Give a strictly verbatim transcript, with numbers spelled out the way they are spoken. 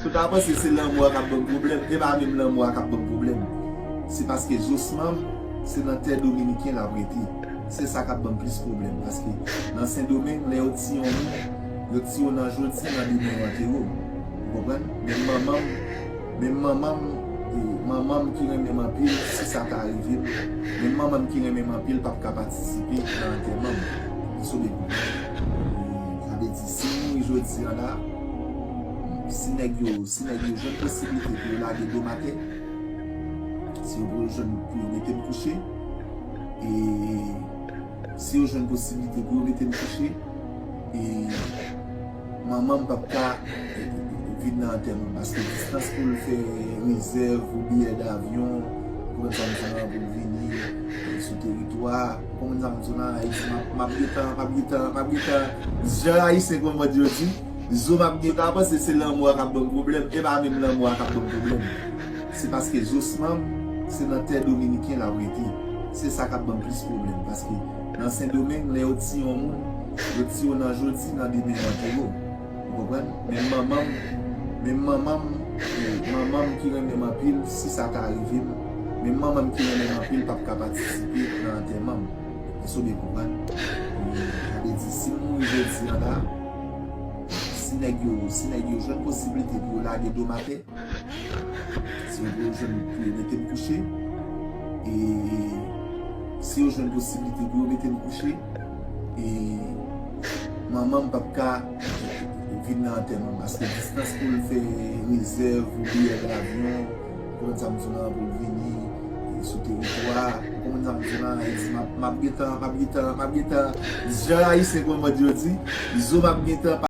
Ou ta panse se lanmò a k ap ban m pwoblèm, e pa menm lanmò a k ap ban m pwoblèm. Se paske Zosmanm, se nan tè dominiken l ap rete. Se sa k ap ban m plis pwoblèm. Paske nan Sendomeng, lè yo tiye yon moun, yo tiye w nan jodi, nan demen yo antere w. Ou konprann? Men manman m, men manman m, e, manman m ki renmen m anpil, si sa ta rive m, men manman m ki renmen m anpil p ap ka patisipe nan antèman m. Èske w byen konprann? E, sa vle di, si m mouri jodi a la, si nèg yo, si nèg yo jwenn posiblite pou yo lage do m atè, si yo pou yo jwenn pou yo mete m kouche, e si yo jwenn posiblite pou yo mete m kouche, e manman m p ap ka, e, e, e, vin nan antèman, paske distans pou l fè rezèv pou biyè davyon, konprann sa m di w la, pou l vini, e, sou teritwa, konprann sa m di w la, Ayiti, m ap, m ap gentan, m ap gentan, m ap gentan, jan Ayisyen konn mòd yo di, Zo m ap gen, ta panse se lanmò a k ap ban m pwoblèm, e pa menm lanmò a k ap ban m pwoblèm. Se paske Zosmanm, se nan tè dominiken l ap rete. Se sa k ap ban m plis pwoblèm. Paske nan Sendomeng, lè yo tiye yon moun, yo tiye w nan jodi, nan demen yo antere w. Ou konprann? Men manman m, men manman m, e, manman m ki renmen m anpil, si sa ta rive m, men manman m ki renmen m anpil p ap ka patisipe nan antèman m. Èske w byen konprann? E, sa vle di, si m mouri jodi a la, si nèg yo, si nèg yo jwenn posiblite pou yo lage do m atè, si yo pou yo jwenn pou yo mete m kouche, e si yo jwenn posiblite pou yo mete m kouche, e manman m p ap ka vin nan antèman, paske distans pou l fè rezèv pou biyè davyon, konprann sa m di w la, pou l vini, e, sou teritwa, konprann sa m di w la, e di m ap, m ap gentan, m ap gentan, m ap gentan, jan Ayisyen konn mòd yo di, Zo m ap gentan